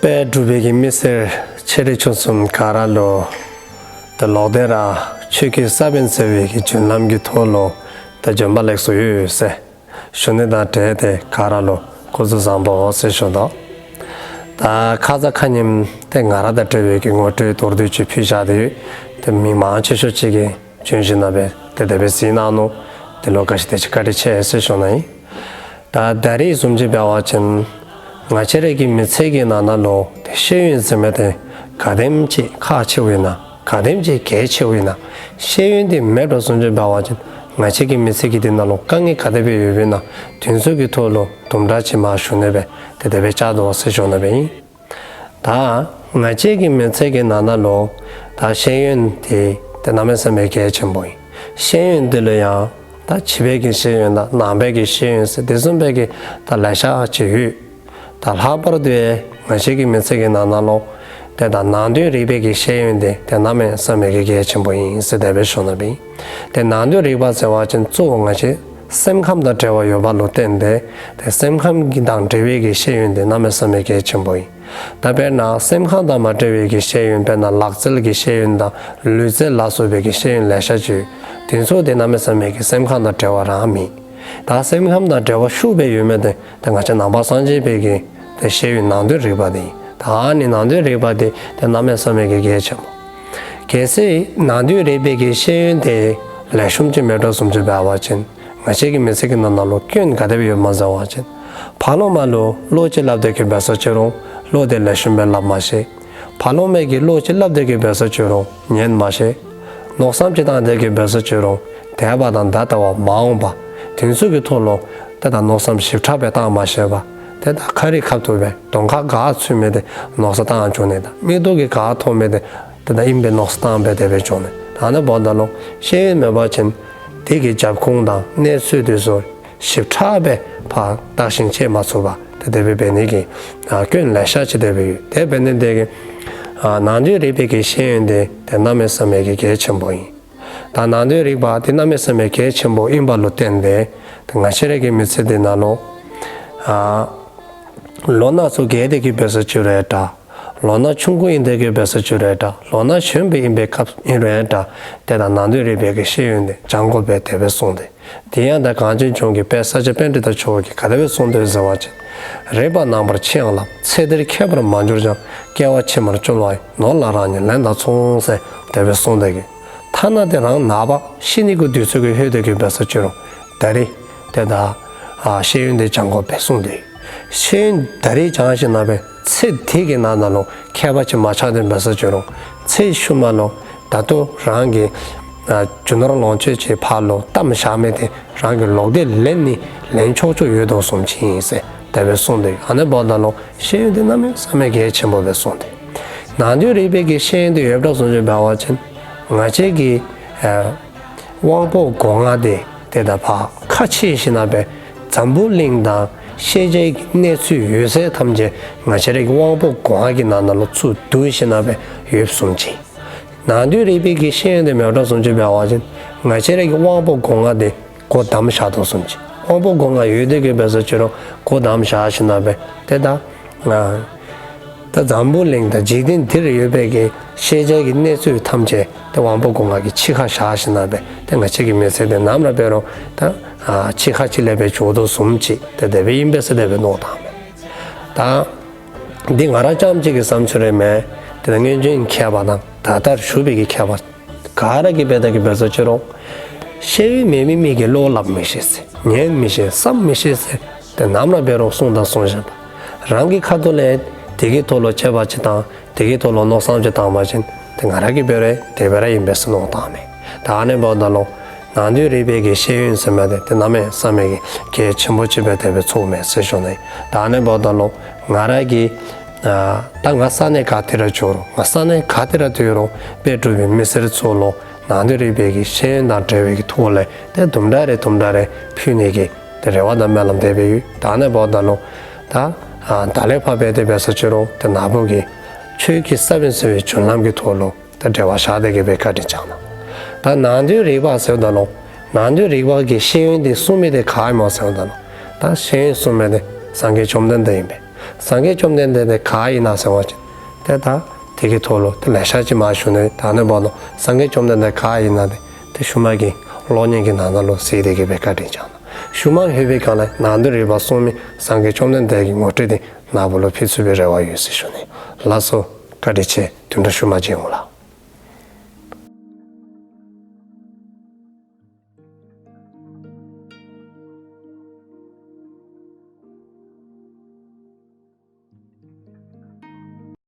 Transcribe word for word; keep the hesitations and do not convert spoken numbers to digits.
དཔལ་འབྲུག་པའི་གི་མི་སེར་ཆེ་འབྲིང་ཆུང་གསུམ་ག་ར་ལུ་ད་ལོག་སྟེ་ར་ཆོས་ཀྱི་ས་བོན་ཟེར་བའི་གི་རྒྱུན་ལམ་གྱི་ཐོག་ལུ་ད་བྱོན་པ་ལེགས་སོ་ཡོད་ཟེར་ཞུ་ནི་དང་འབྲེལ་ཏེ་ག་ར་ལུ་སྐུ་གཟུགས་བཟང་པོ་ཟེར་ཞུ་དོ། ད་ཁ་ཙ་ཁ་ཉིནམ་ཏེ་ང་ར་དང་འབྲེལ་བའི་གི་ངོ་སྤྲོད་མདོར་བསྡུས་ཅིག་ཕུལ་བཞག་སྟེ་ཡོད། ཏེ་མི་མང་ཆེ་ཤོས་ཅིག་གིས་བྱོན་ཞིནམ་ལས་ཏེ་དེ་སྦེ་གཟིགས་གནང་ནུག། དེ་ལུ་ག་ཅི་དེ་ཅིག་བཀའ་དྲིན་ཆེ་ཟེར་ཞུ་ནི་ཨིན། ད་ད་རེས་བཟུམ་ཅིག་འབད་བ་ཅིན་ང་བཅས་རའི་གི་མི་ཚེ་གི་ནང་ན་ལུ་ཏེ་ཤེས་ཡོན་ཟེར་མི་དེ་ག་དེམ་ཅིག་ཁག་ཆེཝ་ཨིན་ན། ག་དེམ་ཅིག་གལ་ཆེཝ་ཨིན་ན། ཤེས་ཡོན་དེ་མེད་དོ་བཟུམ་ཅིག་འབད་བ་ཅིན་ང་བཅས་ཀྱི་མི་ཚེ་གི་དེ་ནང་ལུ་དཀའ་ངལ་ག་དེ་སྦེ་ཡོདཔ་ཨིན་ན། དེ་ཚུ་གི་ཐོག་ལུ་དུམ་གྲ་ཅིག་མ་ཞུ་ནི་སྦེ་ཏེ་དེ་སྦེ་བཅའ་དོ་ཟེར་ཞུ་ནི་སྦེ་ཨིན། ད་ང་བཅས་ཀྱི་མི་ཚེ་གི་ནང་ན་ལུ་ད་ཤེས་ཡོན་དེ་ཏེ་གནམ་མེད་ས་མེད་གལ་ཆེན་པོ་ཨིན། ཤེས་ཡོན་དེ་ལུ་ཡང་ད་ཕྱི་པའི་གི་ཤེས་ཡོན་དང་ནང་པའི་གི་ཤེས་ཡོན་ཟེར་དེ་བཟུམ་པའི་གི་ད་ལེ་ཤ་ཅིག་ཡོད། ད་ལྷག་པར་དུ་ང་བཅས་ཀྱི་མི་ཚེ་གི་ནང་ན་ལུ་ཏེ་ད་ནང་དོན་རིག་པའི་གི་ཤེས་ཡོན་དེ་ཏེ་གནམ་མེད་ས་མེད་ཀྱི་གལ་ཆེན་པོ་ཨིན་ཟེར་དེ་སྦེ་ཞུ་ནི་སྦེ་ཨིན། ཏེ་ནང་དོན་རིག་པ་ཟེར་བ་ཅིན་གཙོ་བོ་ང་བཅས་སེམས་ཁམས་དང་འབྲེལ་བ་ཡོདཔ་ལུ་བརྟེན་ཏེ་ཏེ་སེམས་ཁམས་ཀྱི་དང་འབྲེལ་བའི་གི་ཤེས་ཡོན་དེ་གནམ་མེད་ས་མེད་གལ་ཆེན་པོ་ཨིན། ད་དཔེར་ན་སེམས་ཁམས་དང་མ་འབྲེལ་བའི་གི་ཤེས་ཡོན་དཔེར་ན་ལག་རྩལ་གྱི་ཤེས་ཡོན་དང་ལུས་རྩལ་ལ་སོགས་པའི་གི་ཤེས་ཡོན་ལེ་ཤ་ཅིག་ཡོད། དེ་ཚུ་དེ་གནམ་མེད་ས་མེད་ཀྱི་སེམས་ཁམས་དང་འབྲེལ་བ་ར་མེད། ད་སེམས་ཁམས་དང་འབྲེལ་བ་ཤུགས་སྦེ་ཡོད་མི་དེ་ད་ང་བཅས་ནང་པ་སངས་རྒྱས་པའི་གི་ཏེ་ཤེས་ཡོན་ནང་དོན་རིག་པ་དེ་ཨིན། ད་ཨ་ནི་ནང་དོན་རིག་པ་དེ་ཏེ་གནམ་མེད་ས་མེད་ཀྱི་གལ་ཆེན་པོ། གལ་སྲིད་ནང་དོན་རིག་པའི་གི་ཤེས་ཡོན་དེ་ལེགས་ཤོམ་ཅིག་མེད་དོ་བཟུམ་ཅིག་འབད་བ་ཅིན་ང་བཅས་ཀྱི་མི་ཚེ་གི་ནང་ན་ལུ་སྐྱོན་ག་དེ་སྦེ་ཡོདཔ་སྨོ་ཟེར་བ་ཅིན་ཕར་ལོགས་མ་ལུ་བློ་ཅིག་སླབ་སྟེ་གི་འབད་སོ་ཅི་རུང་བློ་དེ་ལེགས་ཤོམ་སྦེ་སླབ་མ་ཤེས། ཕར་ལོགས་མའི་གི་བློ་ཅིག་སླབ་སྟེ་གི་འབད་སོ་ཅི་རུང་ཉན་མ་ཤེས། མནོ་བསམ་ཅིག་བཏང་སྟེ་གི་འབད་སོ་ཅི་རུང་འདས་པ་དང་ད་ལྟ་བ་མ་འོངས་པ་དེ་ཚུ་གི་ཐོག་ལུ་ཏེ་ད་མནོ་བསམ་ཞིབ་ཕྲ་སྦེ་བཏང་མ་ཤེས་པར་ཏེ་ད་ཁ་རི་ཁ་ཐུག་སྦེ་གདོང་ཁར་ག་ཚུད་མི་དེ་མནོ་བསམ་བཏང་འགྱོ་ནི་དང་མིག་ཏོ་གིས་ག་མཐོང་མི་དེ་ཏེ་ད་ཨིནམ་སྦེ་མནོ་བསམ་བཏང་སྦེ་དེ་སྦེ་འགྱོ་ནི། ད་ཨ་ནི་འབདཝ་ད་ལུ་ཤེས་ཡོན་མེད་པ་ཅིན་དེ་གི་རྒྱབ་ཁུངས་དང་གནས་ཚུལ་དེ་ཚུ་ཞིབ་ཕྲ་སྦེ་ཕར་བརྟག་ཞིབ་དཔྱད་མ་ཚུགས་པར་ཏེ་དེ་སྦེ་འབད་ནི་གི་ཨ་སྐྱོན་ལེ་ཤ་ཅིག་དེ་སྦེ་ཡོད། དེ་འབད་ནི་དེ་གིས་ཨ་ནང་དོན་རིག་པའི་གི་ཤེས་ཡོན་དེ་ཏེ་གནམ་མེད་ས་མེད་ཀྱི་གལ་ཆེན་པོ་ཨིན། ད་ནང་དོན་རིག་པ་དེ་གནམ་མེད་ས་མེད་གལ་ཆེན་པོ་ཨིནམ་ལུ་བརྟེན་ཏེ་ཏེ་ང་བཅས་རའི་གི་མི་ཚེ་འདི་ནང་ལུ་ཨ་ལོ་ན་ཚོད་རྒས་ཏེ་གི་འབད་སོ་ཅི་རུང་འདྲ། ལོ་ན་ཆུང་ཀུ་ཨིན་ཏེ་གི་འབད་སོ་ཅི་རུང་འདྲ། ལོ་ན་གཞོན་པ་ཨིན་པའི་སྐབས་ཨིན་རུང་འདྲ། ཏེ་ད་ནང་དོན་རིག་པའི་གི་ཤེས་ཡོན་དེ་སྦྱང་དགོ་པས་དེ་སྦེ་གསུངས་ཏེ། དེ་ཡང་ད་གངས་ཅན་ལྗོངས་ཀྱི་དཔལ་ས་སྐྱ་པཎྜི་ཏ་མཆོག་གིས་ག་དེ་སྦེ་གསུངས་ཏེ་ཟེར་བ་ཅིན། རིག་པ་ནང་པར་ཕྱི་ཡང་བསླབ། ཚེ་འདིར་ཁྱད་པར་མ་གྱུར་ཀྱང་། སྐྱེ་བ་ཕྱི་མར་བཅོལ་བ་ཡི། ནོར་ལ་རང་ཉིད་ལེན་དང་མཚུངས། ཟེར་དེ་སྦེ་གསུངས་ཏེ་གི། ཐ་ན་དེ་རང་ནངས་པ་ཤི་ནི་གི་དུས་ཚོད་ཀྱི་ལྷོད་དེ་གི་འབད་སོ་ཅི་རུང་ད་རིས་ཏེ་ད་ཨ་ཤེས་ཡོན་དེ་སྦྱང་དགོ་པས་གསུངས་ཏེ། ཤེས་ཡོན་ད་རིས་སྦྱང་ཞིནམ་ལས་ཚེ་འདི་གི་ནང་ན་ལུ་ཁྱད་པར་ཅིག་མ་ཆགས་ཏེ་འབད་སོ་ཅི་རུང་ཚེ་ཤུལ་མ་ལུ་ད་ལྟོ་རང་གི་ཨ་རྒྱུ་ནོར་ལོངས་སྤྱོད་ཅིག་ཕར་ལུ་བཏབ་བཞག་མི་དེ་རང་གི་ལོག་སྟེ་ལེན་ནི་ལེན་ཆོག་ཆོག་ཡོད་དོ་བཟུམ་ཅིག་ཨིན་ཟེར་དེ་སྦེ་གསུངས་ཏེ། ཨ་ནི་འབདཝ་ད་ལུ་ཤེས་ཡོན་དེ་གནམ་མེད་ས་མེད་གལ་ཆེན་པོ་སྦེ་གསུངས་ཏེ། ནང་དོན་རིག་པའི་གི་ཤེས་ཡོན་དེ་ཡོདཔ་བཟུམ་ཅིག་འབད་བ་ཅིན་ང་བཅས་ཀྱི་ཨ་དབང་པོ་སྒོ་ལྔ་དེ་ཏེ་ད་ཕར་ཁ་ཕྱེ་ཞིནམ་ལས་འཛམ་བུ་གླིང་དང་ཤེས་བྱའི་གནས་ཚུལ་ཡོད་ཚད་ཐམས་ཅད་ང་བཅས་རའི་གི་དབང་པོ་སྒོ་ལྔ་གི་ནང་ན་ལུ་ཚུར་བསྡུ་ཞིནམ་ལས་ཡོདཔ་བཟུམ་ཅིག། ནང་དོན་རིག་པའི་གི་ཤེས་ཡོན་དེ་མེདཔ་བཟུམ་ཅིག་འབད་བ་ཅིན་ང་བཅས་རའི་གི་དབང་པོ་སྒོ་ལྔ་དེ་སྒོ་བསྡམས་བཞག་དོ་བཟུམ་ཅིག། དབང་པོ་སྒོ་ལྔ་ཡོད་དེ་གི་འབད་སོ་ཅི་རུང་སྒོ་བསྡམས་བཞག་ཞིནམ་ལས་ཏེ་ད་ང་ད་འཛམ་བུ་གླིང་དང་འཇིག་རྟེན་འདིར་ཡོད་པའི་གི་ཤེས་བྱའི་གི་གནས་ཚུལ་ཐམས་ཅད་ཏེ་དབང་པོ་སྒོ་ལྔ་གི་ཕྱི་ཁར་བཞག་ཞིནམ་ལས་ཏེ་ང་བཅས་ཀྱི་མི་ཚེ་དེ་ནམ་ར་འབད་རུང་ད་ཨ་ཕྱི་ཁ་ཅིག་ལས་སྦེ་འགྱོ་དོ་བཟུམ་ཅིག་ཏེ་དེ་སྦེ་ཨིན་པས་ཟེར་དེ་སྦེ་མནོ་བཏངམ་མས། ད་འདི་ང་ར་རྐྱངམ་གཅིག་གི་བསམ་ཚུལ་རེ་མེན། ཏེ་ད་སྔོན་བྱོན་མཁས་པ་དང་ད་ལྟར་བཞུགས་པའི་གི་མཁས་པ་ག་ར་གིས་འབད་དེ་གི་འབད་སོ་ཅི་རུང་ཤེས་ཡོན་མེད་མི་མི་གིས་བློ་སླབ་མི་ཤེས་ཟེར། ཉན་མི་ཤེས། བསམ་མི་ཤེས་ཟེར་ཏེ་ནམ་ར་འབད་རུང་གསུངས་དང་གསུང་བཞིན་པ། རང་གི་ཁ་ཐུག་ལས་དེ་གི་ཐོག་ལུ་དཔྱད་པ་ཅིག་བཏང་དེ་གི་ཐོག་ལུ་མནོ་བསམ་ཅིག་བཏང་པ་ཅིན་ཏེ་ང་ར་གིས་འབད་རུང་དེ་སྦེ་ར་ཨིན་པས་ཟེར་མནོ་བཏངམ་མས། ད་ཨ་ནི་འབདཝ་ད་ལུ་ནང་དོན་རིག་པའི་གི་ཤེས་ཡོན་ཟེར་མི་དེ་ཏེ་གནམ་མེད་ས་མེད་ཀྱི་གལ་ཆེན་པོ་ཅིག་སྦེ་དེ་སྦེ་ཚོརཝ་མས་ཟེར་ཞུ་ནི། ད་ཨ་ནི་འབདཝ་ད་ལུ་ང་ར་གིས་ཨ་ད་ང་ས་གནས་ག་ཏེ་ར་འགྱོ་རུང་ང་ས་གནས་ག་ཏེ་ར་སྡོད་རུང་དཔལ་འབྲུག་པའི་མི་སེར་ཚུ་ལུ་ནང་དོན་རིག་པའི་གི་ཤེས་ཡོན་དང་འབྲེལ་བའི་གི་ཐོག་ལས་ཏེ་དུམ་གྲ་རེ་དུམ་གྲ་རེ་ཕུལ་ནི་གི་ཏེ་རེ་བ་དང་སྨོན་ལམ་དེ་སྦེ་ཡོད། ད་ཨ་ནི་འབདཝ་ད་ལུ་ད་ཨ་ད་ལས་ཕར་འབད་དེ་འབད་སོ་ཅི་རུང་ཏེ་ནཱ་བུ་གིས་ཆོས་ཀྱི་ས་བོན་ཟེར་བའི་རྒྱུན་ལམ་གྱི་ཐོག་ལུ་ད་འབྲེལ་བ་བཞག་སྟེ་གི་སྦེ་བཀའ་དྲིན་བསྐྱང་གནང་། ད་ནང་དོན་རིག་པ་ཟེརཝ་ད་ལུ་ནང་དོན་རིག་པ་གི་ཤེས་ཡོན་དེ་གསུང་མི་དེ་ག་ཨིན་མོ་ཟེརཝ་ད་ལུ་ད་ཤེས་ཡོན་གསུང་མི་དེ་སངས་རྒྱས་བཅོམ་ལྡན་འདས་ཨིན་པས། སངས་རྒྱས་བཅོམ་ལྡན་འདས་དེ་ག་ཨིན་ན་ཟེར་བ་ཅིན་ཏེ་ད་དེ་གི་ཐོག་ལུ་ཏེ་ལེ་ཤ་ཅིག་མ་ཞུ་ནི། ད་ནི་འབདཝ་ད་སངས་རྒྱས་བཅོམ་ལྡན་འདས་ག་ཨིན་ན་དེ་ཏེ་ཤུལ་མ་གི་གློག་བརྙན་གྱི་ནང་ན་ལུ་གཟིགས་ཏེ་གི་སྦེ་བཀའ་དྲིན་བསྐྱང་གནང་། ཤུལ་མ་ལྷོད་པའི་སྒང་ལས་ནང་དོན་རིམ་པ་གསུམ་མའི་སངས་རྒྱས་བཅོམ་ལྡན་འདས་ཀྱི་ངོ་སྤྲོད་དེ་ནཱ་བུ་ལུ་ཕུལ་ཚུགས་པའི་རེ་བ་ཡོད་ཟེར་ཞུ་ནི། ལགས་སོ། བཀའ་དྲིན་ཆེ། དུམ་གྲ་ཤུལ་མ་མཇལ་འོང་ལགས།